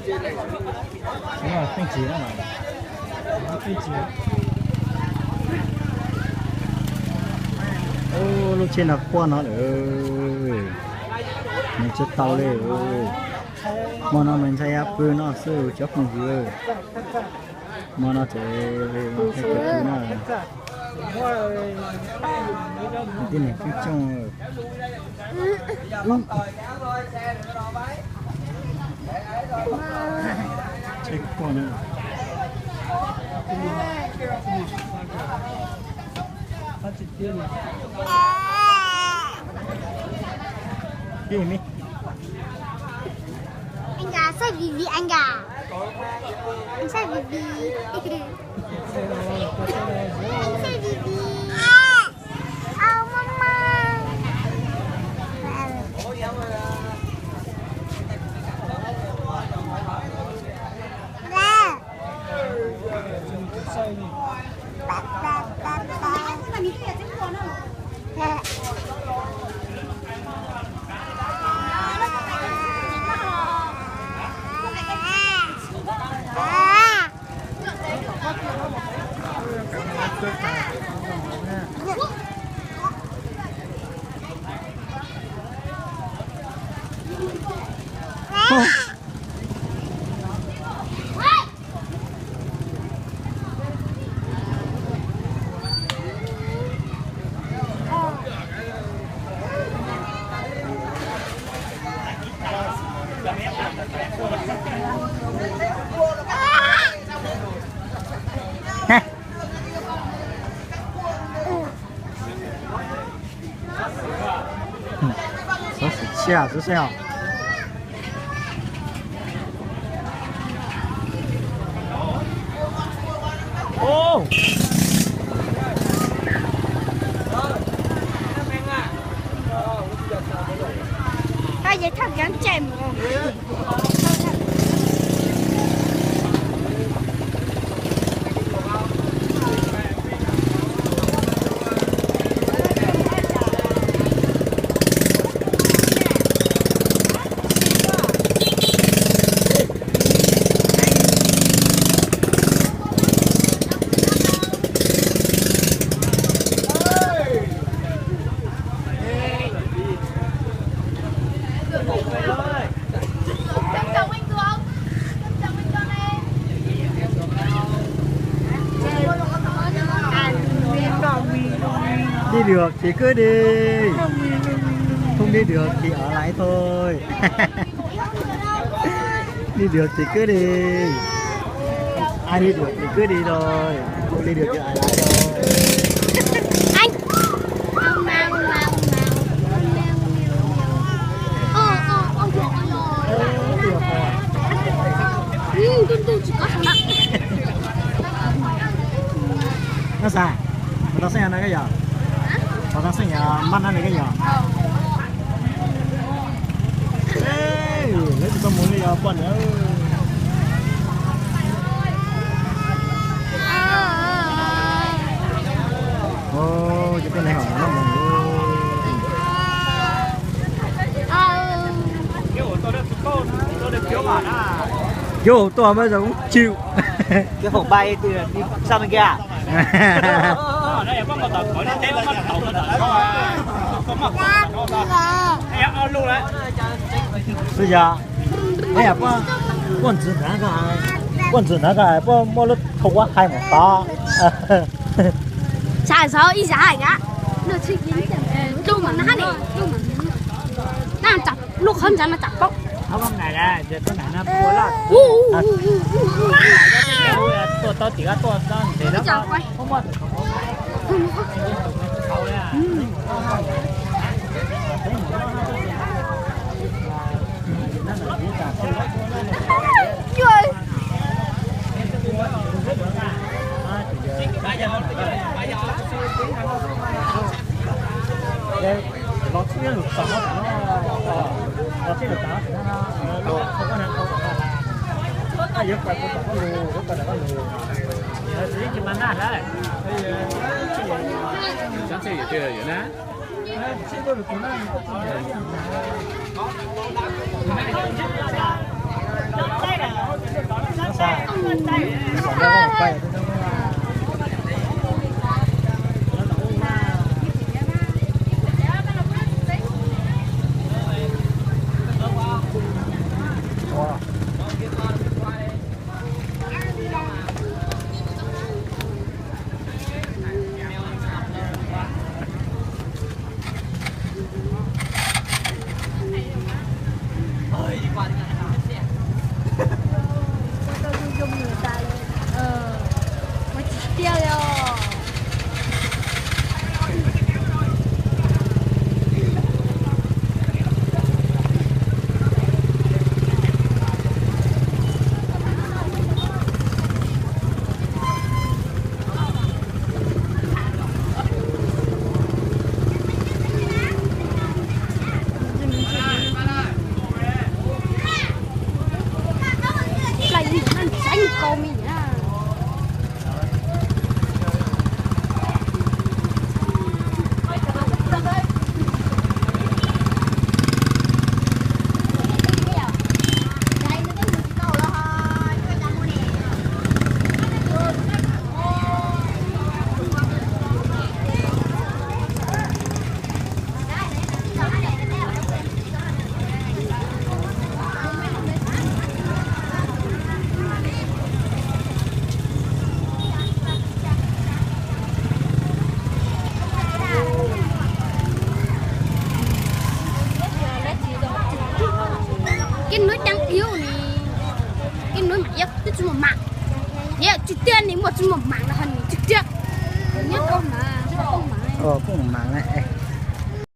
Xyov teej tsis na. Teej tsis. Ub, lub tsheb no quaj no lawm. Nws tsis tau li. Hmo no mas ntshai yab pw no xwb cov phooj ywg. Hmo no ces ntshai pw na. Tib neeg coob coob. Anh Gà, sao vì vì anh Gà? Sao vì vì? Sao vì vì? Ờ, mama. Xov xwm tshiab xwb xwb os. Tao yeej thaj kev cai mus. Đi được thì cứ đi. Không đi được thì ở lại thôi. Đi được thì cứ đi. Ai đi được thì cứ đi thôi. Không đi được thì ở lại thôi. Anh. No xav, puas tau xeeb no koj yog? Puas tau xeeb yog npaj no li koj yog? Lawv tsis tau mus li yog poj niam. Ces tej neeg hom no mus. Kiag hauv tuaj mas zoo chịu. Kiag hauv bay sao me kia. Xwb yog, puab ntxiv hnav ko, puab ntxiv hnav ko, puab muab lub thau kuab hais mus tod. Xav xav ib xav hais na. Ntuj mas nab ne, nab lub qhov ntxhov no tsam paub. Tuaj tau tim tuaj ntes Cái núi Trăng Yêu này, cái núi mà Yến, cái núi mà mặn. Yến, trực tiếp này mua, mua mặn là hình trực tiếp. Nhớ không mà, không mà. Ồ, cũng mặn đấy.